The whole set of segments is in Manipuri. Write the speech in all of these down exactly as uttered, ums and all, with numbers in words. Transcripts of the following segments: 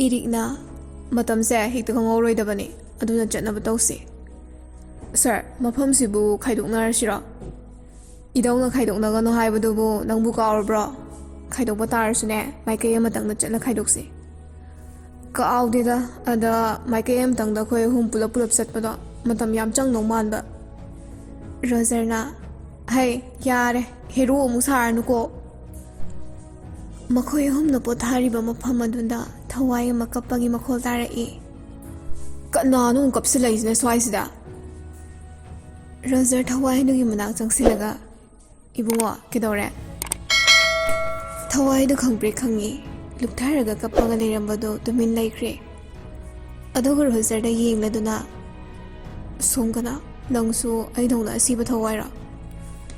ꯏꯔꯤꯛꯅ, "ꯃꯇꯝꯁꯦ ꯍꯦꯛꯇ ꯈꯪꯍꯧꯔꯣꯏꯗꯕꯅꯤ, ꯑꯗꯨꯅ ꯆꯠꯅꯕ ꯇꯧꯁꯤ꯫ ꯁꯥꯔ, ꯃꯐꯝꯁꯤꯕꯨ ꯈꯥꯏꯗꯣꯛꯅꯔꯁꯤꯔꯣ?" "ꯏꯙꯧꯅ ꯈꯥꯏꯗꯣꯛꯅꯒꯅꯨ ꯍꯥꯏꯕꯗꯨꯕꯨ ꯅꯪꯕꯨ ꯀꯥꯎꯔꯕ꯭ꯔꯣ? ꯈꯥꯏꯗꯣꯛꯄ ꯇꯥꯔꯁꯨꯅꯦ, ꯃꯥꯏꯀꯩ ꯑꯃꯇꯪꯗ ꯆꯠꯂ ꯈꯥꯏꯗꯣꯛꯁꯤ꯫" "ꯀꯥꯎꯗꯦꯗ, ꯑꯗ ꯃꯥꯏꯀꯩ ꯑꯃꯇꯪꯗ ꯑꯩꯈꯣꯏ ꯑꯍꯨꯝ ꯄꯨꯂꯞ ꯄꯨꯂꯞ ꯆꯠꯄꯗꯣ ꯃꯇꯝ ꯌꯥꯝ ꯆꯪꯗꯧ ꯃꯥꯟꯕ꯫" ꯔꯣꯖꯔꯅ, "ꯍꯩ, ꯌꯥꯔꯦ, ꯍꯦꯔꯣ ꯑꯃꯨꯛ ꯁꯥꯔꯅꯨꯀꯣ꯫" ꯃꯈꯣꯏ ꯑꯍꯨꯝꯅ ꯄꯣꯊꯥꯔꯤꯕ ꯃꯐꯝ ꯑꯗꯨꯗ ꯊꯋꯥꯏ ꯑꯃ ꯀꯞꯄꯒꯤ ꯃꯈꯣꯜ ꯇꯥꯔꯛꯏ꯫ "ꯀꯅꯥꯅꯣ ꯑꯃꯨꯛ ꯀꯞꯁꯤꯜꯂꯛꯏꯁꯤꯅ ꯁ꯭ꯋꯥꯏꯁꯤꯗ?" ꯔꯣꯖꯔ ꯊꯋꯥꯏ ꯑꯗꯨꯒꯤ ꯃꯅꯥꯛ ꯆꯪꯁꯤꯜꯂꯒ, "ꯏꯕꯨꯡꯉꯣ, ꯀꯩꯗꯧꯔꯦ?" ꯊꯋꯥꯏꯗꯨ ꯈꯪꯄ꯭ꯔꯦꯛ ꯈꯪꯉꯤ꯫ ꯂꯨꯞꯊꯔꯒ ꯀꯞꯄꯒ ꯂꯩꯔꯝꯕꯗꯨ ꯇꯨꯃꯤꯟ ꯂꯩꯈ꯭ꯔꯦ꯫ ꯑꯗꯨꯒ ꯔꯣꯖꯔꯗ ꯌꯦꯡꯂꯗꯨꯅ, "ꯁꯣꯝ ꯀꯅꯥ? ꯅꯪꯁꯨ ꯑꯩꯗꯧꯅ ꯑꯁꯤꯕ ꯊꯋꯥꯏꯔꯣ?"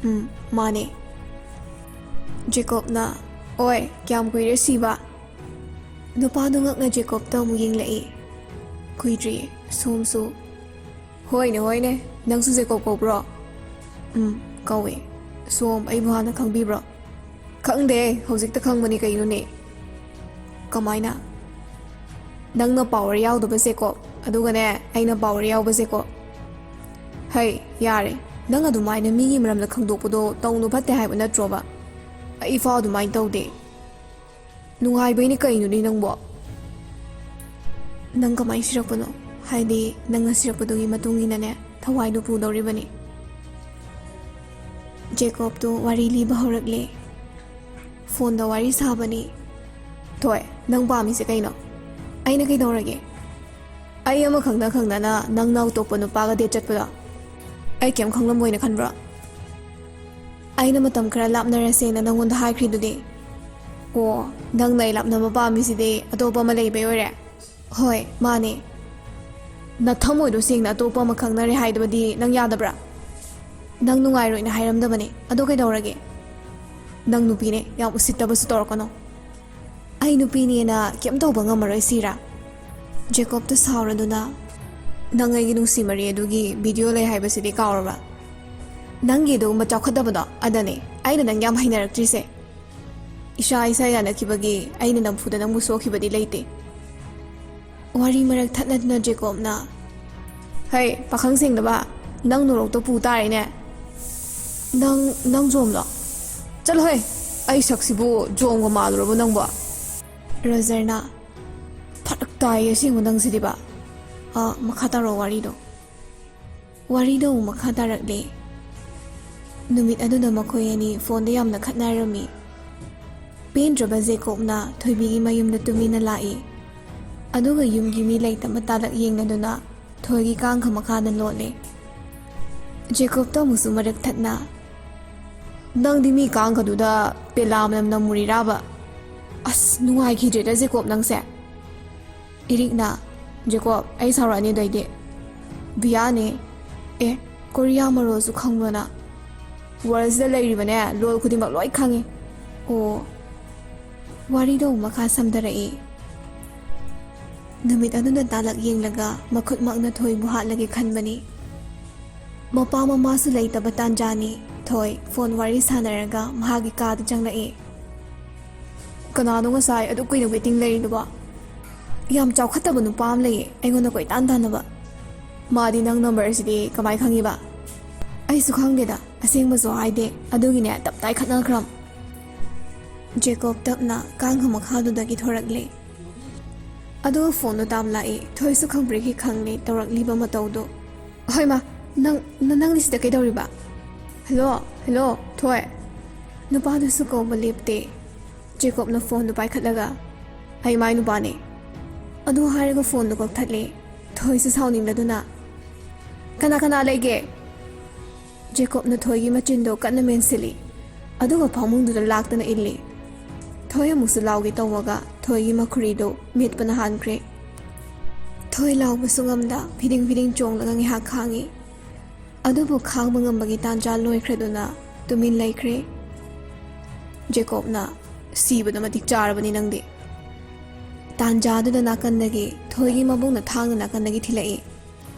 "ꯎꯝ, ꯃꯥꯅꯦ꯫" ꯖꯦꯀꯣꯕꯅ, "ꯑꯣꯏ, ꯀꯌꯥꯝ ꯀꯨꯏꯔꯦ ꯁꯤꯕ?" ꯅꯨꯄꯥꯗꯨ ꯉꯛꯅ ꯖꯦꯀꯣꯕꯇ ꯑꯃꯨꯛ ꯌꯦꯡꯂꯛꯏ꯫ "ꯀꯨꯏꯗ꯭ꯔꯤꯌꯦ, ꯁꯣꯝꯁꯨ꯫" "ꯍꯣꯏꯅꯦ, ꯍꯣꯏꯅꯦ, ꯅꯪꯁꯨ ꯖꯦꯀꯣꯕ ꯀꯧꯕ꯭ꯔꯣ?" "ꯎꯝ, ꯀꯧꯋꯦ꯫ ꯁꯣꯝ ꯑꯩꯕꯨ ꯍꯥꯟꯅ ꯈꯪꯕꯤꯕ꯭ꯔꯣ?" "ꯈꯪꯗꯦ, ꯍꯧꯖꯤꯛꯇ ꯈꯪꯕꯅꯤ ꯀꯩꯅꯣꯅꯦ꯫" "ꯀꯃꯥꯏꯅ?" "ꯅꯪꯅ ꯄꯥꯋꯔ ꯌꯥꯎꯗꯕ ꯖꯦꯀꯣꯕ, ꯑꯗꯨꯒꯅꯦ, ꯑꯩꯅ ꯄꯥꯋꯔ ꯌꯥꯎꯕ ꯖꯦꯀꯣꯕ꯫" "ꯍꯩ, ꯌꯥꯔꯦ, ꯅꯪ ꯑꯗꯨꯃꯥꯏꯅ ꯃꯤꯒꯤ ꯃꯔꯝꯗ ꯈꯪꯗꯣꯛꯄꯗꯣ ꯇꯧꯅꯨ, ꯐꯠꯇꯦ ꯍꯥꯏꯕ ꯅꯠꯇ꯭ꯔꯣꯕ? ꯑꯩꯐꯥꯎ ꯑꯗꯨꯃꯥꯏꯅ ꯇꯧꯗꯦ꯫" "ꯅꯨꯡꯉꯥꯏꯕꯩꯅꯦ ꯀꯩꯅꯣꯅꯦ ꯅꯪꯕꯣ?" "ꯅꯪ ꯀꯃꯥꯏꯅ ꯁꯤꯔꯛꯄꯅꯣ? ꯍꯥꯏꯗꯤ ꯅꯪꯅ ꯁꯤꯔꯛꯄꯗꯨꯒꯤ ꯃꯇꯨꯡ ꯏꯟꯅꯅꯦ ꯊꯋꯥꯏꯗꯨ ꯄꯨꯗꯧꯔꯤꯕꯅꯤ꯫" ꯖꯦꯀꯣꯕꯇꯨ ꯋꯥꯔꯤ ꯂꯤꯕ ꯍꯧꯔꯛꯂꯦ꯫ ꯐꯣꯟꯗ ꯋꯥꯔꯤ ꯁꯥꯕꯅꯤ꯫ "ꯊꯣꯏ, ꯅꯪ ꯄꯥꯝꯃꯤꯁꯦ ꯀꯩꯅꯣ?" "ꯑꯩꯅ ꯀꯩꯗꯧꯔꯒꯦ?" "ꯑꯩ ꯑꯃ ꯈꯪꯅ ꯈꯪꯅꯅ ꯅꯪꯅ ꯑꯇꯣꯞꯄ ꯅꯨꯄꯥꯒ ꯗꯦꯠ ꯆꯠꯄꯗꯣ ꯑꯩ ꯀꯩꯝ ꯈꯪꯂꯝꯃꯣꯏꯅ ꯈꯟꯕ꯭ꯔꯣ? ꯑꯩꯅ ꯃꯇꯝ ꯈꯔ ꯂꯥꯞꯅꯔꯁꯦꯅ ꯅꯪꯉꯣꯟꯗ ꯍꯥꯏꯈ꯭ꯔꯤꯗꯨꯗꯤ꯫" "ꯑꯣ, ꯅꯪꯅ ꯑꯩ ꯂꯥꯞꯅꯕ ꯄꯥꯝꯃꯤꯁꯤꯗꯤ ꯑꯇꯣꯞꯄ ꯑꯃ ꯂꯩꯕꯩ ꯑꯣꯏꯔꯦ?" "ꯍꯣꯏ, ꯃꯥꯅꯦ꯫" "ꯅꯊꯃꯣꯏꯗꯣ ꯁꯦꯡꯅ ꯑꯇꯣꯞꯄ ꯑꯃ ꯈꯪꯅꯔꯦ ꯍꯥꯏꯗꯨꯃꯗꯤ ꯅꯪ ꯌꯥꯗꯕ꯭ꯔꯥ?" "ꯅꯪ ꯅꯨꯡꯉꯥꯏꯔꯣꯏꯅ ꯍꯥꯏꯔꯝꯗꯕꯅꯦ, ꯑꯗꯣ ꯀꯩꯗꯧꯔꯒꯦ?" "ꯅꯪ ꯅꯨꯄꯤꯅꯦ, ꯌꯥꯝ ꯎꯁꯤꯠꯇꯕꯁꯨ ꯇꯧꯔꯛꯀꯅꯣ꯫" "ꯑꯩ ꯅꯨꯄꯤꯅꯦꯅ ꯀꯩꯝ ꯇꯧꯕ ꯉꯝꯃꯔꯣꯏ ꯁꯤꯔꯥ?" ꯖꯦꯀꯣꯕꯇ ꯁꯥꯎꯔꯗꯨꯅ, "ꯅꯪ ꯑꯩꯒꯤ ꯅꯨꯡꯁꯤ ꯃꯔꯤ ꯑꯗꯨꯒꯤ ꯚꯤꯗꯤꯑꯣ ꯂꯩ ꯍꯥꯏꯕꯁꯤꯗꯤ ꯀꯥꯎꯔꯕ? ꯅꯪꯒꯤ ꯑꯗꯨꯒꯨꯝꯕ ꯆꯥꯎꯈꯠꯇꯕꯗꯣ ꯑꯗꯅꯦ ꯑꯩꯅ ꯅꯪ ꯌꯥꯝ ꯍꯩꯅꯔꯛꯇ꯭ꯔꯤꯁꯦ꯫ ꯏꯁꯥ ꯏꯁꯥ ꯌꯥꯅꯈꯤꯕꯒꯤ ꯑꯩꯅ ꯅꯝꯐꯨꯗ ꯅꯪꯕꯨ ꯁꯣꯛꯈꯤꯕꯗꯤ ꯂꯩꯇꯦ꯫ ꯋꯥꯔꯤ ꯃꯔꯛ ꯊꯠꯅꯗꯨꯅ ꯖꯦꯀꯣꯕꯅ, "ꯍꯩ, ꯄꯥꯈꯪ ꯁꯦꯡꯗꯕ, ꯅꯪ ꯅꯣꯔꯣꯛꯇꯣ ꯄꯨ ꯇꯥꯔꯦꯅꯦ꯫ ꯅꯪ, ꯅꯪ ꯖꯣꯝꯂꯣ? ꯆꯠꯂꯣꯍꯦ, ꯑꯩ ꯁꯛꯁꯤꯕꯨ ꯖꯣꯝꯒ ꯃꯥꯜꯂꯨꯔꯕꯣ ꯅꯪꯕꯣ?" ꯔꯣꯖꯔꯅ, "ꯐꯔꯛ ꯇꯥꯏꯌꯦ ꯑꯁꯦꯡꯕ ꯅꯪꯁꯤꯗꯤꯕ꯫ ꯑ, ꯃꯈꯥ ꯇꯥꯔꯛꯑꯣ ꯋꯥꯔꯤꯗꯣ꯫" ꯋꯥꯔꯤꯗꯣ ꯑꯃꯨꯛ ꯃꯈꯥ ꯇꯥꯔꯛꯂꯦ꯫ ꯅꯨꯃꯤꯠ ꯑꯗꯨꯗ ꯃꯈꯣꯏ ꯑꯅꯤ ꯐꯣꯟꯗ ꯌꯥꯝꯅ ꯈꯠꯅꯔꯝꯃꯤ꯫ ꯄꯦꯟꯗ꯭ꯔꯕ ꯖꯦꯀꯣꯕꯅ ꯊꯣꯏꯕꯤꯒꯤ ꯃꯌꯨꯝꯗ ꯇꯨꯃꯤꯟꯅ ꯂꯥꯛꯏ꯫ ꯑꯗꯨꯒ ꯌꯨꯝꯒꯤ ꯃꯤ ꯂꯩꯇꯕ ꯇꯥꯂꯛ ꯌꯦꯡꯅꯗꯨꯅ ꯊꯣꯏꯒꯤ ꯀꯥꯡꯈ ꯃꯈꯥꯗ ꯂꯣꯠꯂꯦ꯫ ꯖꯦꯀꯣꯕꯇ ꯑꯃꯨꯛꯁꯨ ꯃꯔꯛ ꯊꯠꯅ, "ꯅꯪꯗꯤ ꯃꯤ ꯀꯥꯡꯈꯗꯨꯗ ꯄꯦꯂꯥ ꯃꯅꯝ ꯅꯝꯃꯨꯔꯤꯔꯥꯕ? ꯑꯁ, ꯅꯨꯡꯉꯥꯏꯈꯤꯗ꯭ꯔꯦꯗ ꯖꯦꯀꯣꯕ ꯅꯪꯁꯦ꯫" ꯏꯔꯤꯛꯅ, "ꯖꯦꯀꯣꯕ, ꯑꯩ ꯁꯥꯎꯔꯛꯑꯅꯤ ꯑꯗꯩꯗꯤ꯫" ꯕꯤꯌꯥꯅꯦ, "ꯑꯦ, ꯀꯣꯔꯤꯌꯥ ꯃꯔꯣꯜꯁꯨ ꯈꯪꯕ꯭ꯔꯣ ꯅꯪ? ꯋꯥꯔꯜꯁꯤꯗ ꯂꯩꯔꯤꯕꯅꯦ ꯂꯣꯜ ꯈꯨꯗꯤꯡꯃꯛ ꯂꯣꯏ ꯈꯪꯉꯤ꯫" ꯑꯣ꯫ ꯋꯥꯔꯤꯗꯣ ꯑꯃꯨꯛ ꯃꯈꯥ ꯁꯝꯊꯔꯛꯏ꯫ ꯅꯨꯃꯤꯠ ꯑꯗꯨꯗ ꯇꯥꯂꯛ ꯌꯦꯡꯂꯒ ꯃꯈꯨꯠꯃꯛꯅ ꯊꯣꯏꯕꯨ ꯍꯥꯠꯂꯒꯦ ꯈꯟꯕꯅꯤ꯫ ꯃꯄꯥ ꯃꯃꯥꯁꯨ ꯂꯩꯇꯕ ꯇꯥꯟꯖꯥꯅꯤ꯫ ꯊꯣꯏ ꯐꯣꯟ ꯋꯥꯔꯤ ꯁꯥꯟꯅꯔꯒ ꯃꯍꯥꯛꯀꯤ ꯀꯥꯗ ꯆꯪꯂꯛꯏ꯫ "ꯀꯅꯥꯅꯣ ꯉꯁꯥꯏ ꯑꯗꯨꯛ ꯀꯨꯏꯅ ꯋꯦꯇꯤꯡ ꯂꯩꯔꯤꯗꯨꯕꯣ? ꯌꯥꯝ ꯆꯥꯎꯈꯠꯇꯕ ꯅꯨꯄꯥ ꯑꯃ ꯂꯩꯌꯦ ꯑꯩꯉꯣꯟꯗ ꯀꯣꯏꯇꯥꯟ ꯇꯥꯟꯅꯕ꯫ ꯃꯥꯗꯤ ꯅꯪ ꯅꯝꯕꯔꯁꯤꯗꯤ ꯀꯃꯥꯏ ꯈꯪꯉꯤꯕ?" "ꯑꯩꯁꯨ ꯈꯪꯗꯦꯗ, ꯑꯁꯦꯡꯕꯁꯨ ꯍꯥꯏꯗꯦ, ꯑꯗꯨꯒꯤꯅꯦ ꯇꯞ ꯇꯥꯏ ꯈꯠꯅꯈ꯭ꯔꯝ꯫" ꯖꯦꯀꯣꯕ ꯇꯞꯅ ꯀꯥꯡꯈ ꯃꯈꯥꯗꯨꯗꯒꯤ ꯊꯣꯔꯛꯂꯦ꯫ ꯑꯗꯨꯒ ꯐꯣꯟꯗꯣ ꯇꯥꯝꯂꯛꯏ꯫ ꯊꯣꯏꯁꯨ ꯈꯪꯄ꯭ꯔꯦꯛꯀꯤ ꯈꯪꯂꯦ ꯇꯧꯔꯛꯂꯤꯕ ꯃꯇꯧꯗꯣ꯫ "ꯍꯣꯏ ꯃꯥ, ꯅꯪ, ꯅ-, ꯅꯪꯗꯤ ꯁꯤꯗ ꯀꯩꯗꯧꯔꯤꯕ? ꯍꯜꯂꯣ, ꯍꯜꯂꯣ, ꯊꯣꯏ!" ꯅꯨꯄꯥꯗꯨꯁꯨ ꯀꯧꯕ ꯂꯦꯞꯇꯦ꯫ ꯖꯦꯀꯣꯕꯅ ꯐꯣꯟꯗꯨ ꯄꯥꯏꯈꯠꯂꯒ, "ꯑꯩ ꯃꯥꯏ ꯅꯨꯄꯥꯅꯦ꯫" ꯑꯗꯨ ꯍꯥꯏꯔꯒ ꯐꯣꯟꯗꯨ ꯀꯛꯊꯠꯂꯦ꯫ ꯊꯣꯏꯁꯨ ꯁꯥꯎꯅꯤꯡꯂꯗꯨꯅ, "ꯀꯅꯥ ꯀꯅꯥ ꯂꯩꯒꯦ?" ꯖꯦꯀꯣꯕꯅ ꯊꯣꯏꯒꯤ ꯃꯆꯤꯟꯗꯣ ꯀꯟꯅ ꯃꯦꯟꯁꯤꯜꯂꯤ, ꯑꯗꯨꯒ ꯐꯃꯨꯡꯗꯨꯗ ꯂꯥꯛꯇꯅ ꯏꯜꯂꯤ꯫ ꯊꯣꯏ ꯑꯃꯨꯛꯁꯨ ꯂꯥꯎꯒꯦ ꯇꯧꯕꯒ ꯊꯣꯏꯒꯤ ꯃꯈꯨꯔꯤꯗꯣ ꯃꯦꯠꯄꯅ ꯍꯥꯟꯈ꯭ꯔꯦ꯫ ꯊꯣꯏ ꯂꯥꯎꯕꯁꯨ ꯉꯝꯗ ꯐꯤꯗꯤꯡ ꯐꯤꯗꯤꯡ ꯆꯣꯡꯂꯒ ꯉꯥꯏꯍꯥꯛ ꯈꯥꯡꯉꯤ꯫ ꯑꯗꯨꯕꯨ ꯈꯥꯡꯕ ꯉꯝꯕꯒꯤ ꯇꯥꯟꯖꯥ ꯂꯣꯏꯈ꯭ꯔꯗꯨꯅ ꯇꯨꯃꯤꯟ ꯂꯩꯈ꯭ꯔꯦ꯫ ꯖꯦꯀꯣꯕꯅ, "ꯁꯤꯕꯗ ꯃꯇꯤꯛ ꯆꯥꯔꯕꯅꯤ ꯅꯪꯗꯤ꯫" ꯇꯥꯟꯖꯥꯗꯨꯗ ꯅꯥꯀꯟꯗꯒꯤ ꯊꯣꯏꯒꯤ ꯃꯕꯨꯡꯅ ꯊꯥꯡꯅ ꯅꯥꯀꯟꯗꯒꯤ ꯊꯤꯜꯂꯛꯏ꯫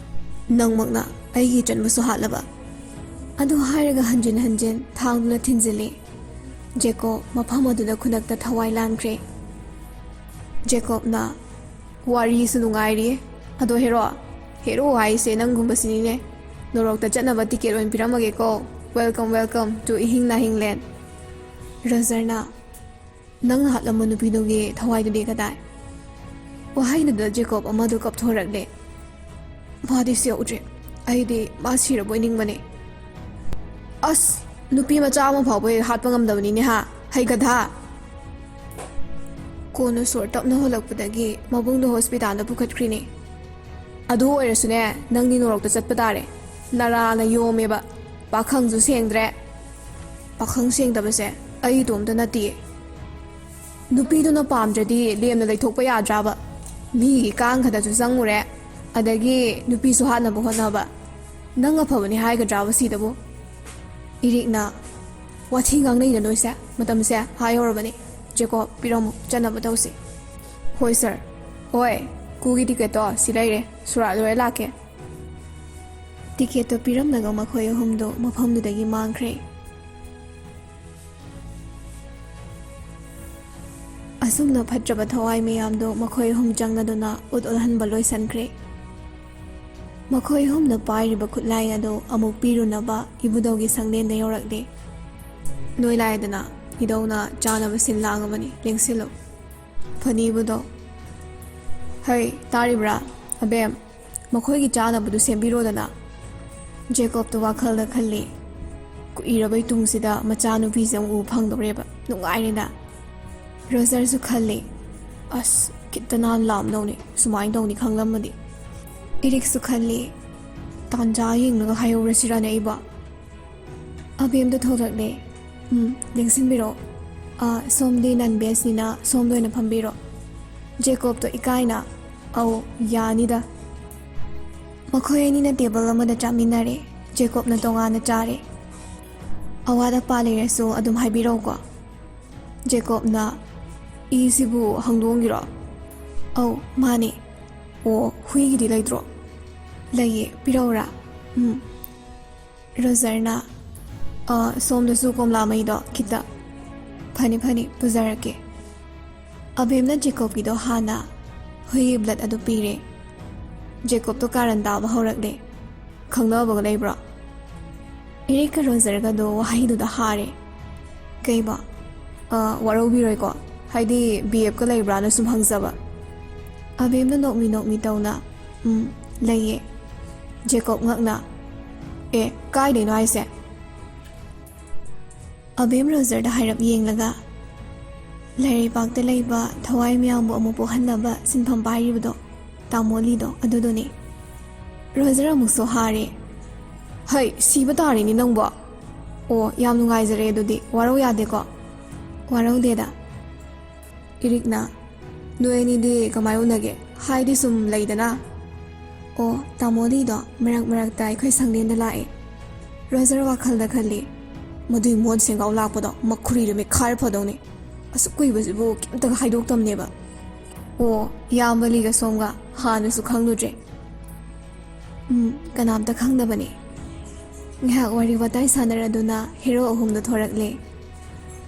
"ꯅꯪꯃꯛꯅ ꯑꯩꯒꯤ ꯏꯆꯟꯕꯨꯁꯨ ꯍꯥꯠꯂꯕ?" ꯑꯗꯨ ꯍꯥꯏꯔꯒ ꯍꯟꯖꯤꯟ ꯍꯟꯖꯤꯟ ꯊꯥꯡꯗꯨꯅ ꯊꯤꯟꯖꯤꯜꯂꯤ꯫ ꯖꯦꯀꯣꯕ ꯃꯐꯝ ꯑꯗꯨꯗ ꯈꯨꯗꯛꯇ ꯊꯋꯥꯏ ꯂꯥꯟꯈ꯭ꯔꯦ꯫ ꯖꯦꯀꯣꯕꯅ, ꯋꯥꯔꯤꯁꯨ ꯅꯨꯡꯉꯥꯏꯔꯤ꯫ ꯑꯗꯣ ꯍꯦꯔꯣ, ꯍꯦꯔꯣ ꯍꯥꯏꯁꯦ ꯅꯪꯒꯨꯝꯕꯁꯤꯅꯤꯅꯦ꯫ ꯅꯣꯔꯣꯛꯇ ꯆꯠꯅꯕ ꯇꯤꯀꯦꯠ ꯑꯣꯏꯅ ꯄꯤꯔꯝꯃꯒꯦꯀꯣ꯫ Welcome, welcome to ꯏꯍꯤꯡ ꯅꯥꯍꯤꯡ land꯫ ꯔꯣꯖꯔꯅ, "ꯅꯪꯅ ꯍꯥꯠꯂꯝꯕ ꯅꯨꯄꯤꯗꯨꯒꯤ ꯊꯋꯥꯏꯗꯨꯗꯤ ꯀꯗꯥꯏ?" ꯋꯥꯍꯩꯗꯨꯗ ꯖꯦꯀꯣꯕ ꯑꯃꯗꯨ ꯀꯞꯊꯣꯔꯛꯂꯦ꯫ "ꯃꯥꯗꯤ ꯁꯤꯍꯧꯗ꯭ꯔꯦ꯫ ꯑꯩꯗꯤ ꯃꯥ ꯁꯤꯔꯕꯣꯏ ꯅꯤꯡꯕꯅꯦ꯫" "ꯑꯁ, ꯅꯨꯄꯤ ꯃꯆꯥ ꯑꯃ ꯐꯥꯎꯕ ꯍꯦꯛ ꯍꯥꯠꯄ ꯉꯝꯗꯕꯅꯤꯅꯦ ꯍꯥ, ꯍꯩꯒꯗꯥ!" ꯀꯣꯟꯅ ꯁꯣꯔ ꯇꯞꯅ ꯍꯣꯜꯂꯛꯄꯗꯒꯤ ꯃꯕꯨꯡꯗꯣ ꯍꯣꯁꯄꯤꯇꯥꯜꯗ ꯄꯨꯈꯠꯈ꯭ꯔꯤꯅꯦ꯫ "ꯑꯗꯨ ꯑꯣꯏꯔꯁꯨꯅꯦ, ꯅꯪꯗꯤ ꯅꯣꯔꯣꯛꯇ ꯆꯠꯄ ꯇꯥꯔꯦ꯫ ꯅꯔꯥꯅ ꯌꯣꯝꯃꯦꯕ, ꯄꯥꯈꯪꯁꯨ ꯁꯦꯡꯗ꯭ꯔꯦ꯫" "ꯄꯥꯈꯪ ꯁꯦꯡꯗꯕꯁꯦ ꯑꯩ ꯏꯇꯣꯝꯇ ꯅꯠꯇꯤꯌꯦ꯫" "ꯅꯨꯄꯤꯗꯨꯅ ꯄꯥꯝꯗ꯭ꯔꯗꯤ ꯂꯦꯝꯅ ꯂꯩꯊꯣꯛꯄ ꯌꯥꯗ꯭ꯔꯥꯕ? ꯃꯤꯒꯤ ꯀꯥꯡ ꯈꯛꯇꯁꯨ ꯆꯪꯉꯨꯔꯦ, ꯑꯗꯒꯤ ꯅꯨꯄꯤꯁꯨ ꯍꯥꯠꯅꯕ ꯍꯣꯠꯅꯕ꯫ ꯅꯪ ꯑꯐꯕꯅꯤ ꯍꯥꯏꯒꯗ꯭ꯔꯥꯕ ꯁꯤꯗꯕꯨ?" ꯏꯔꯤꯛꯅ, "ꯋꯥꯊꯤ ꯉꯥꯡꯅꯩꯅ ꯅꯣꯏꯁꯦ꯫ ꯃꯇꯝꯁꯦ ꯑꯥ ꯌꯧꯔꯕꯅꯤ꯫ ꯖꯦꯀꯣꯕ, ꯄꯤꯔꯝꯃꯨ, ꯆꯠꯅꯕ ꯇꯧꯁꯤ꯫" "ꯍꯣꯏ ꯁꯥꯔ꯫" "ꯍꯣꯏ, ꯀꯨꯒꯤ ꯇꯤꯀꯦꯠꯇꯣ ꯁꯤ ꯂꯩꯔꯦ꯫ ꯁꯨꯔꯥꯠ ꯂꯣꯏꯔ ꯂꯥꯛꯀꯦ꯫" ꯇꯤꯀꯦꯠꯇꯣ ꯄꯤꯔꯝꯂꯒ ꯃꯈꯣꯏ ꯑꯍꯨꯝꯗꯣ ꯃꯐꯝꯗꯨꯗꯒꯤ ꯃꯥꯡꯈ꯭ꯔꯦ꯫ ꯑꯁꯨꯝꯅ ꯐꯠꯇ꯭ꯔꯕ ꯊꯋꯥꯏ ꯃꯌꯥꯝꯗꯣ ꯃꯈꯣꯏ ꯑꯍꯨꯝ ꯆꯪꯅꯗꯨꯅ ꯎꯠ ꯎꯠꯍꯟꯕ ꯂꯣꯏꯁꯤꯟꯈ꯭ꯔꯦ꯫ ꯃꯈꯣꯏ ꯑꯍꯨꯝꯅ ꯄꯥꯏꯔꯤꯕ ꯈꯨꯠꯂꯥꯏ ꯑꯗꯨ ꯑꯃꯨꯛ ꯄꯤꯔꯨꯅꯕ ꯏꯕꯨꯙꯧꯒꯤ ꯁꯪꯂꯦꯟꯗ ꯌꯧꯔꯛꯂꯦ꯫ "ꯅꯣꯏ ꯂꯥꯛꯑꯦꯗꯅ, ꯏꯙꯧꯅ ꯆꯥꯅꯕ ꯁꯤꯜ ꯂꯥꯡꯉꯕꯅꯤ, ꯂꯦꯡꯁꯤꯜꯂꯨ꯫" "ꯐꯅꯤ ꯏꯕꯨꯙꯧ꯫" "ꯍꯩ, ꯇꯥꯔꯤꯕ꯭ꯔꯥ? ꯑꯕꯦꯝ, ꯃꯈꯣꯏꯒꯤ ꯆꯥꯅꯕꯗꯨ ꯁꯦꯝꯕꯤꯔꯣꯗꯅ꯫" ꯖꯦꯀꯣꯕꯇꯣ ꯋꯥꯈꯜꯗ ꯈꯜꯂꯤ, "ꯀꯨꯏꯔꯕꯩ ꯇꯨꯡꯁꯤꯗ ꯃꯆꯥꯅꯨꯄꯤꯁꯦ ꯑꯃꯨꯛ ꯎꯕ ꯐꯪꯗꯧꯔꯦꯕ, ꯅꯨꯡꯉꯥꯏꯔꯦꯗ꯫" ꯔꯣꯖꯔꯁꯨ ꯈꯜꯂꯤ, "ꯑꯁ, ꯈꯤꯠꯇ ꯅꯥꯟ ꯂꯥꯝꯗꯧꯅꯤ, ꯁꯨꯃꯥꯏꯅ ꯇꯧꯅꯤ ꯈꯪꯂꯝꯃꯗꯤ꯫" ꯏꯔꯤꯛꯁꯨ ꯈꯜꯂꯤ, "ꯇꯥꯟꯖꯥ ꯌꯦꯡꯂꯒ ꯍꯥꯏꯍꯧꯔꯁꯤꯔꯅꯦ ꯑꯩꯕꯣ?" ꯑꯕꯦꯝꯗꯣ ꯊꯣꯛꯂꯛꯂꯦ꯫ "ꯎꯝ, ꯂꯦꯡꯁꯤꯟꯕꯤꯔꯣ꯫ ꯑꯥ, ꯁꯣꯝꯗꯤ ꯅꯟ ꯚꯦꯖꯅꯤꯅ ꯁꯣꯝꯗ ꯑꯣꯏꯅ ꯐꯝꯕꯤꯔꯣ꯫" ꯖꯦꯀꯣꯕꯇꯣ ꯏꯀꯥꯏꯅ, "ꯑꯧ, ꯌꯥꯅꯤꯗ꯫" ꯃꯈꯣꯏ ꯑꯅꯤꯅ ꯇꯦꯕꯜ ꯑꯃꯗ ꯆꯥꯃꯤꯟꯅꯔꯦ꯫ ꯖꯦꯀꯣꯕꯅ ꯇꯣꯉꯥꯟꯅ ꯆꯥꯔꯦ꯫ "ꯑꯋꯥꯠ ꯑꯄꯥ ꯂꯩꯔꯁꯨ ꯑꯗꯨꯝ ꯍꯥꯏꯕꯤꯔꯛꯎꯀꯣ꯫" ꯖꯦꯀꯣꯕꯅ, "ꯏꯁꯤꯕꯨ ꯍꯪꯗꯣꯛꯑꯝꯒꯤꯔꯣ?" "ꯑꯧ, ꯃꯥꯅꯦ꯫" "ꯑꯣ, ꯍꯨꯏꯒꯤꯗꯤ ꯂꯩꯇ꯭ꯔꯣ?" "ꯂꯩꯌꯦ, ꯄꯤꯔꯛꯎꯔꯥ?" "ꯎꯝ꯫" ꯔꯣꯖꯔꯅ, "ꯑ, ꯁꯣꯝꯗꯁꯨ ꯀꯣꯝꯂꯥ ꯃꯩꯗꯣ ꯈꯤꯇ꯫" "ꯐꯅꯤ, ꯐꯅꯤ, ꯄꯨꯖꯔꯛꯀꯦ꯫" ꯑꯕꯦꯝꯅ ꯖꯦꯀꯣꯕꯀꯤꯗꯣ ꯍꯥꯟꯅ ꯍꯨꯏꯒꯤ ꯕ꯭ꯂꯠ ꯑꯗꯨ ꯄꯤꯔꯦ꯫ ꯖꯦꯀꯣꯕꯇꯣ ꯀꯥꯔꯟ ꯇꯥꯕ ꯍꯧꯔꯛꯂꯦ꯫ "ꯈꯪꯅꯕꯒ ꯂꯩꯕ꯭ꯔꯣ?" ꯏꯔꯤꯛꯀ ꯔꯣꯖꯔꯒꯗꯣ ꯋꯥꯍꯩꯗꯨꯗ ꯍꯥꯔꯦ꯫ "ꯀꯩꯕ? ꯑ, ꯋꯥꯔꯧꯕꯤꯔꯣꯏꯀꯣ, ꯍꯥꯏꯗꯤ ꯕꯤ ꯑꯦꯐꯀ ꯂꯩꯕ꯭ꯔꯥꯅ ꯁꯨꯝ ꯍꯪꯖꯕ꯫" ꯑꯕꯦꯝꯅ ꯅꯣꯛꯃꯤ ꯅꯣꯛꯃꯤ ꯇꯧꯅ, "ꯎꯝ, ꯂꯩꯌꯦ꯫" ꯖꯦꯀꯣꯕ ꯉꯛꯅ, "ꯑꯦ, ꯀꯥꯏꯗꯩꯅꯣ ꯍꯥꯏꯁꯦ?" ꯑꯕꯦꯝ ꯔꯣꯖꯔꯗ ꯍꯥꯏꯔꯞ ꯌꯦꯡꯂꯒ, "ꯂꯩꯔꯩꯄꯥꯛꯇ ꯂꯩꯕ ꯊꯋꯥꯏ ꯃꯌꯥꯝꯕꯨ ꯑꯃꯨꯛ ꯄꯣꯛꯍꯟꯅꯕ ꯁꯤꯟꯐꯝ ꯄꯥꯏꯔꯤꯕꯗꯣ, ꯇꯥꯃꯣ ꯂꯤꯗꯣ, ꯑꯗꯨꯗꯨꯅꯤ꯫" ꯔꯣꯖꯔ ꯑꯃꯨꯛꯁꯨ ꯍꯥꯔꯦ꯫ "ꯍꯩ, ꯁꯤꯕ ꯇꯥꯔꯦꯅꯦ ꯅꯪꯕꯣ꯫ ꯑꯣ, ꯌꯥꯝ ꯅꯨꯡꯉꯥꯏꯖꯔꯦ ꯑꯗꯨꯗꯤ, ꯋꯥꯔꯧ ꯌꯥꯗꯦꯀꯣ꯫" "ꯋꯥꯔꯧꯗꯦꯗ꯫" ꯏꯔꯤꯛꯅ, "ꯅꯣꯏ ꯑꯅꯤꯗꯤ ꯀꯃꯥꯏ ꯎꯅꯒꯦ? ꯍꯥꯏꯗꯤ ꯁꯨꯝ ꯂꯩꯗꯅ꯫" "ꯑꯣ, ꯇꯥꯃꯣ ꯂꯤꯗꯣ ꯃꯔꯛ ꯃꯔꯛꯇ ꯑꯩꯈꯣꯏ ꯁꯪꯂꯦꯟꯗ ꯂꯥꯛꯑꯦ꯫" ꯔꯣꯖꯔ ꯋꯥꯈꯜꯗ ꯈꯜꯂꯤ, "ꯃꯗꯨꯏ ꯃꯣꯟ ꯁꯦꯡꯒꯥꯎ ꯂꯥꯛꯄꯗꯣ ꯃꯈꯨꯔꯤꯗꯣ ꯃꯦꯠꯈꯥꯏꯔ ꯐꯗꯧꯅꯤ꯫ ꯑꯁꯨꯛ ꯀꯨꯏꯕꯁꯤꯕꯨ ꯀꯩꯝꯇꯒ ꯍꯥꯏꯗꯣꯛꯇꯝꯅꯦꯕ꯫ ꯑꯣ, ꯏꯌꯥꯝꯕ ꯂꯤꯒ ꯁꯣꯝꯒ ꯍꯥꯟꯅꯁꯨ ꯈꯪꯂꯨꯗ꯭ꯔꯦ꯫" "ꯎꯝ, ꯀꯅꯥꯝꯇ ꯈꯪꯗꯕꯅꯤ꯫" ꯉꯥꯏꯍꯥꯛ ꯋꯥꯔꯤ ꯋꯥꯇꯥꯏ ꯁꯥꯟꯅꯔꯗꯨꯅ ꯍꯦꯔꯣ ꯑꯍꯨꯝꯗꯣ ꯊꯣꯔꯛꯂꯦ꯫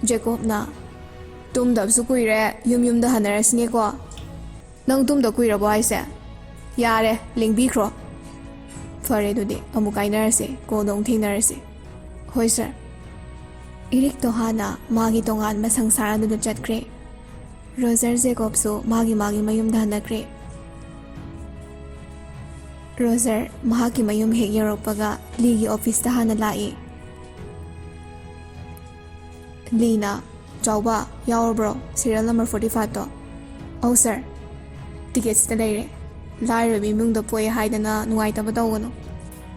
ꯖꯦꯀꯣꯕꯅ, "ꯇꯨꯝꯗꯕꯁꯨ ꯀꯨꯏꯔꯦ, ꯌꯨꯝ ꯌꯨꯝꯗ ꯍꯟꯅꯔꯁꯤꯅꯦꯀꯣ꯫" "ꯅꯪ ꯇꯨꯝꯗ ꯀꯨꯏꯔꯕꯣ ꯍꯥꯏꯁꯦ? ꯌꯥꯔꯦ, ꯂꯦꯡꯕꯤꯈ꯭ꯔꯣ꯫" "ꯐꯔꯦ, ꯑꯗꯨꯗꯤ ꯑꯃꯨꯛ ꯀꯥꯏꯅꯔꯁꯦ, ꯀꯣꯟꯅ ꯑꯃꯨꯛ ꯊꯦꯡꯅꯔꯁꯦ꯫" "ꯍꯣꯏ, ꯁꯥꯔ꯫" ꯏꯔꯤꯛꯇꯣ ꯍꯥꯟꯅ ꯃꯥꯒꯤ ꯇꯣꯉꯥꯟꯕ ꯁꯪꯁꯥꯔ ꯑꯗꯨꯗ ꯆꯠꯈ꯭ꯔꯦ꯫ ꯔꯣꯖꯔ ꯖꯦꯀꯣꯕꯁꯨ ꯃꯥꯒꯤ ꯃꯥꯒꯤ ꯃꯌꯨꯝꯗ ꯍꯟꯅꯈ꯭ꯔꯦ꯫ ꯔꯣꯖꯔ ꯃꯍꯥꯛꯀꯤ ꯃꯌꯨꯝ ꯍꯦꯛ ꯌꯧꯔꯛꯄꯒ ꯂꯤꯒꯤ ꯑꯣꯐꯤꯁꯇ ꯍꯥꯟꯅ ꯂꯥꯛꯏ꯫ ꯂꯤꯅ, "ꯆꯥꯎꯕ, ꯌꯥꯎꯔꯕ꯭ꯔꯣ ꯁꯤꯔꯤꯌꯦꯜ ꯅꯝꯕꯔ ꯐꯣꯔꯇꯤ ꯐꯥꯏꯚꯇꯣ?" "ꯑꯧ ꯁꯥꯔ, ꯇꯤꯀꯦꯠꯁꯤꯗ ꯂꯩꯔꯦ꯫ ꯂꯥꯏꯔꯕ ꯏꯃꯨꯡꯗ ꯄꯣꯛꯑꯦ ꯍꯥꯏꯗꯅ ꯅꯨꯡꯉꯥꯏꯇꯕ ꯇꯧꯒꯅꯨ꯫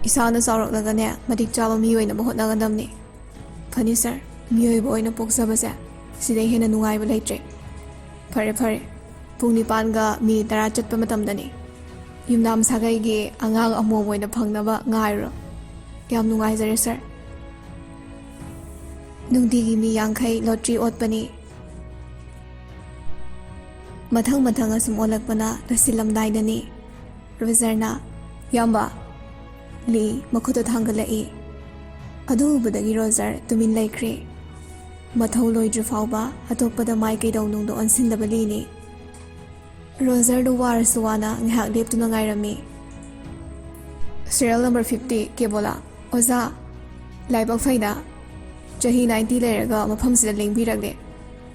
ꯏꯁꯥꯅ ꯆꯥꯎꯔꯛꯂꯒꯅꯦ, ꯃꯇꯤꯛ ꯆꯥꯕ ꯃꯤ ꯑꯣꯏꯅꯕ ꯍꯣꯠꯅꯒꯗꯕꯅꯤ꯫" "ꯐꯅꯤ ꯁꯥꯔ, ꯃꯤꯑꯣꯏꯕ ꯑꯣꯏꯅ ꯄꯣꯛꯆꯕꯁꯦ ꯁꯤꯗꯩ ꯍꯦꯟꯅ ꯅꯨꯡꯉꯥꯏꯕ ꯂꯩꯇ꯭ꯔꯦ꯫" "ꯐꯔꯦ ꯐꯔꯦ, ꯄꯨꯡ ꯅꯤꯄꯥꯟꯒ ꯃꯤꯅꯤꯠ ꯇꯔꯥ ꯆꯠꯄ ꯃꯇꯝꯗꯅꯤ꯫ ꯌꯨꯝꯅꯥꯝ ꯁꯥꯒꯩꯒꯤ ꯑꯉꯥꯡ ꯑꯃꯣꯝ ꯑꯣꯏꯅ ꯐꯪꯅꯕ ꯉꯥꯏꯔꯣ꯫" "ꯌꯥꯝ ꯅꯨꯡꯉꯥꯏꯖꯔꯦ ꯁꯥꯔ꯫" ꯅꯨꯡꯇꯤꯒꯤ ꯃꯤ ꯌꯥꯡꯈꯩ ꯂꯣꯇ꯭ꯔꯤ ꯑꯣꯠꯄꯅꯤ꯫ ꯃꯊꯪ ꯃꯊꯪ ꯑꯁꯨꯝ ꯑꯣꯜꯂꯛꯄꯅ ꯂꯣꯏꯁꯤꯜꯂꯝꯗꯥꯏꯗꯅꯤ꯫ ꯔꯣꯖꯔꯅ, "ꯏꯌꯥꯝꯕ!" ꯂꯤ ꯃꯈꯨꯠꯇꯨ ꯊꯥꯡꯒꯠꯂꯛꯏ꯫ ꯑꯗꯨ ꯎꯕꯗꯒꯤ ꯔꯣꯖꯔ ꯇꯨꯃꯤꯟ ꯂꯩꯈ꯭ꯔꯦ꯫ ꯃꯊꯧ ꯂꯣꯏꯗ꯭ꯔꯤ ꯐꯥꯎꯕ ꯑꯇꯣꯞꯄꯗ ꯃꯥꯏ ꯀꯩꯗꯧꯅꯨꯡꯗ ꯑꯣꯟꯁꯤꯟꯗꯕ ꯂꯤꯅꯤ꯫ ꯔꯣꯖꯔꯗꯨ ꯋꯥꯔꯁꯨ ꯋꯥꯅ ꯉꯥꯏꯍꯥꯛ ꯂꯦꯞꯇꯨꯅ ꯉꯥꯏꯔꯝꯃꯤ꯫ Serial number fifty, ꯀꯦꯕꯣꯂꯥ꯫ ꯑꯣꯖꯥ, ꯂꯥꯏꯕꯛ ꯐꯩꯗ꯫ ꯆꯍꯤ ninety ꯂꯩꯔꯒ ꯃꯐꯝꯁꯤꯗ ꯂꯦꯡꯕꯤꯔꯛꯂꯦ꯫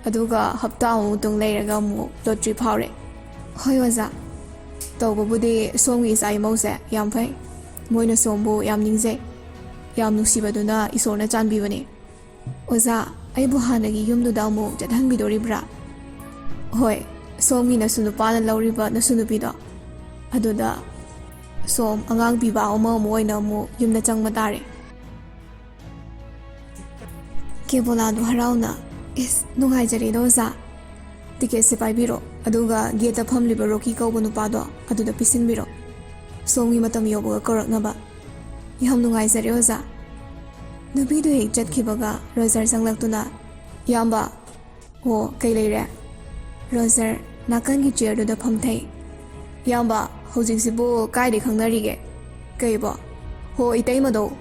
ꯑꯗꯨꯒ ꯍꯞꯇꯥ ꯑꯃꯨꯛ ꯇꯨꯡ ꯂꯩꯔꯒ ꯑꯃꯨꯛ lottery ꯐꯥꯎꯔꯦ꯫ ꯍꯣꯏ ꯑꯣꯖꯥ꯫ ꯇꯧꯕꯕꯨꯗꯤ ꯁꯣꯝꯒꯤ ꯏꯆꯥ ꯏꯃꯧꯁꯦ ꯌꯥꯝ ꯐꯩ꯫ ꯃꯣꯏꯅ ꯁꯣꯝꯕꯨ ꯌꯥꯝ ꯅꯤꯡꯖꯩ꯫ ꯌꯥꯝ ꯅꯨꯡꯁꯤꯕꯗꯨꯅ ꯏꯁꯣꯔꯅ ꯆꯥꯟꯕꯤꯕꯅꯤ꯫ ꯑꯣꯖꯥ, ꯑꯩꯕꯨ ꯍꯥꯟꯅꯒꯤ ꯌꯨꯝꯗꯨꯗ ꯑꯃꯨꯛ ꯆꯠꯍꯟꯕꯤꯗꯣꯔꯤꯕ꯭ꯔꯥ? ꯍꯣꯏ, ꯁꯣꯝꯒꯤ ꯅꯁꯨ ꯅꯨꯄꯥꯅ ꯂꯧꯔꯤꯕ ꯅꯁꯨ ꯅꯨꯄꯤꯗꯣ, ꯑꯗꯨꯗ ꯁꯣꯝ ꯑꯉꯥꯡ ꯄꯤꯕ ꯑꯃ ꯑꯃꯨꯛ ꯑꯣꯏꯅ ꯑꯃꯨꯛ ꯌꯨꯝꯗ ꯆꯪꯕ ꯇꯥꯔꯦ꯫ ꯀꯦꯕꯣꯂꯥꯗꯣ ꯍꯔꯥꯎꯅ, "ꯏꯁ, ꯅꯨꯡꯉꯥꯏꯖꯔꯦꯗ ꯑꯣꯖꯥ꯫ ꯇꯤꯀꯦꯠꯁꯦ ꯄꯥꯏꯕꯤꯔꯣ, ꯑꯗꯨꯒ ꯒꯦꯠꯇ ꯐꯝꯂꯤꯕ ꯔꯣꯀꯤ ꯀꯧꯕ ꯅꯨꯄꯥꯗꯣ ꯑꯗꯨꯗ ꯄꯤꯁꯤꯟꯕꯤꯔꯣ꯫ ꯁꯣꯝꯒꯤ ꯃꯇꯝ ꯌꯧꯕꯒ ꯀꯧꯔꯛꯅꯕ꯫ ꯌꯥꯝ ꯅꯨꯡꯉꯥꯏꯖꯔꯦ ꯑꯣꯖꯥ꯫" ꯅꯨꯄꯤꯗꯨ ꯍꯦꯛ ꯆꯠꯈꯤꯕꯒ ꯔꯣꯖꯔ ꯆꯪꯂꯛꯇꯨꯅ, "ꯏꯌꯥꯝꯕ꯫" "ꯑꯣ, ꯀꯩ ꯂꯩꯔꯦ?" ꯔꯣꯖꯔ ꯅꯥꯀꯟꯒꯤ ꯆꯤꯌꯔꯗꯨꯗ ꯐꯝꯊꯩ꯫ "ꯏꯌꯥꯝꯕ, ꯍꯧꯖꯤꯛꯁꯤꯕꯨ ꯀꯥꯏꯗꯩ ꯈꯪꯅꯔꯤꯒꯦ?" "ꯀꯩꯕꯣ?" "ꯍꯣ, ꯏꯇꯩꯃꯗꯣ꯫"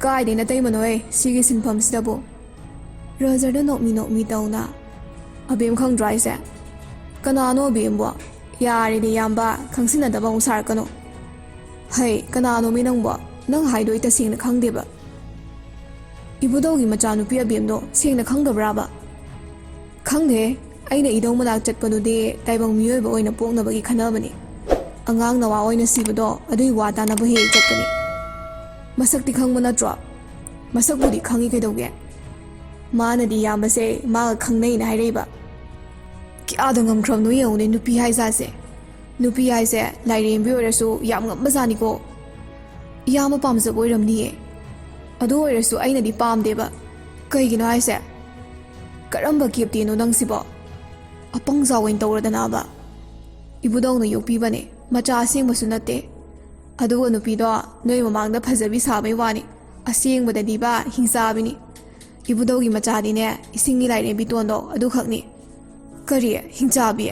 "ꯀꯥꯏꯗꯩ ꯅꯇꯩꯃꯅꯣꯍꯦ, ꯁꯤꯒꯤ ꯁꯤꯟꯐꯝꯁꯤꯗꯕꯨ?" ꯔꯣꯖꯔꯗ ꯅꯣꯛꯃꯤ ꯅꯣꯛꯃꯤ ꯇꯧꯅ, "ꯑꯕꯦꯝ ꯈꯪꯗ꯭ꯔꯣ ꯍꯥꯏꯁꯦ?" "ꯀꯅꯥꯅꯣ ꯑꯕꯦꯝꯕꯣ?" "ꯌꯥꯔꯦꯅꯦ ꯏꯌꯥꯝꯕ, ꯈꯪꯁꯤꯟꯅꯗꯕ ꯑꯃꯨꯛ ꯁꯥꯔꯛꯀꯅꯨ꯫" "ꯍꯩ, ꯀꯅꯥꯅꯣꯃꯤ ꯅꯪꯕꯣ? ꯅꯪ ꯍꯥꯏꯗꯣ ꯑꯩ ꯇꯁꯦꯡꯅ ꯈꯪꯗꯦꯕ꯫" "ꯏꯕꯨꯙꯧꯒꯤ ꯃꯆꯥꯅꯨꯄꯤ ꯑꯕꯦꯝꯗꯣ ꯁꯦꯡꯅ ꯈꯪꯗꯕ꯭ꯔꯥꯕ?" "ꯈꯪꯗꯦ, ꯑꯩꯅ ꯏꯙꯧ ꯃꯅꯥꯛ ꯆꯠꯄꯗꯨꯗꯤ ꯇꯥꯏꯕꯪ ꯃꯤꯑꯣꯏꯕ ꯑꯣꯏꯅ ꯄꯣꯛꯅꯕꯒꯤ ꯈꯟꯅꯕꯅꯤ꯫ ꯑꯉꯥꯡ ꯅꯋꯥ ꯑꯣꯏꯅ ꯁꯤꯕꯗꯣ ꯑꯗꯨꯒꯤ ꯋꯥ ꯇꯥꯅꯕ ꯍꯦꯛ ꯍꯦꯛ ꯆꯠꯄꯅꯤ꯫" "ꯃꯁꯛꯇꯤ ꯈꯪꯕ ꯅꯠꯇ꯭ꯔꯣ?" "ꯃꯁꯛꯄꯨꯗꯤ ꯈꯪꯉꯤ, ꯀꯩꯗꯧꯒꯦ?" "ꯃꯥꯅꯗꯤ ꯏꯌꯥꯝꯕꯁꯦ ꯃꯥꯒ ꯈꯪꯅꯩꯅ ꯍꯥꯏꯔꯛꯏꯕ꯫" ꯀꯌꯥꯗ ꯉꯝꯈ꯭ꯔꯕꯅꯣ ꯌꯦꯡꯉꯨꯅꯦ ꯅꯨꯄꯤ ꯍꯥꯏꯖꯥꯠꯁꯦ꯫ ꯅꯨꯄꯤ ꯍꯥꯏꯁꯦ ꯂꯥꯏꯔꯦꯝꯕꯤ ꯑꯣꯏꯔꯁꯨ ꯌꯥꯝ ꯉꯝꯕꯖꯥꯠꯅꯤꯀꯣ꯫ ꯏꯌꯥꯝꯕ ꯄꯥꯝꯖꯕ ꯑꯣꯏꯔꯝꯅꯤꯌꯦ꯫ ꯑꯗꯨ ꯑꯣꯏꯔꯁꯨ ꯑꯩꯅꯗꯤ ꯄꯥꯝꯗꯦꯕ꯫ ꯀꯩꯒꯤꯅꯣ ꯍꯥꯏꯁꯦ? ꯀꯔꯝꯕ ꯀꯦꯞꯇꯦꯟꯅꯣ ꯅꯪꯁꯤꯕꯣ? ꯑꯄꯪꯖꯥꯎ ꯑꯣꯏꯅ ꯇꯧꯔꯗꯅꯕ꯫ ꯏꯕꯨꯙꯧꯅ ꯌꯣꯛꯄꯤꯕꯅꯦ, ꯃꯆꯥ ꯑꯁꯦꯡꯕꯁꯨ ꯅꯠꯇꯦ꯫ ꯑꯗꯨꯒ ꯅꯨꯄꯤꯗꯣ ꯅꯣꯏ ꯃꯃꯥꯡꯗ ꯐꯖꯕꯤ ꯁꯥꯕꯩ ꯋꯥꯅꯤ, ꯑꯁꯦꯡꯕꯗꯗꯤꯕ ꯍꯤꯡꯆꯥꯕꯤꯅꯤ꯫ ꯏꯕꯨꯙꯧꯒꯤ ꯃꯆꯥꯗꯤꯅꯦ, ꯏꯁꯤꯡꯒꯤ ꯂꯥꯏꯔꯦꯝꯕꯤ ꯇꯣꯟꯗꯣ ꯑꯗꯨꯈꯛꯅꯤ꯫ ꯀꯔꯤ? ꯍꯤꯡꯆꯥꯕꯤ?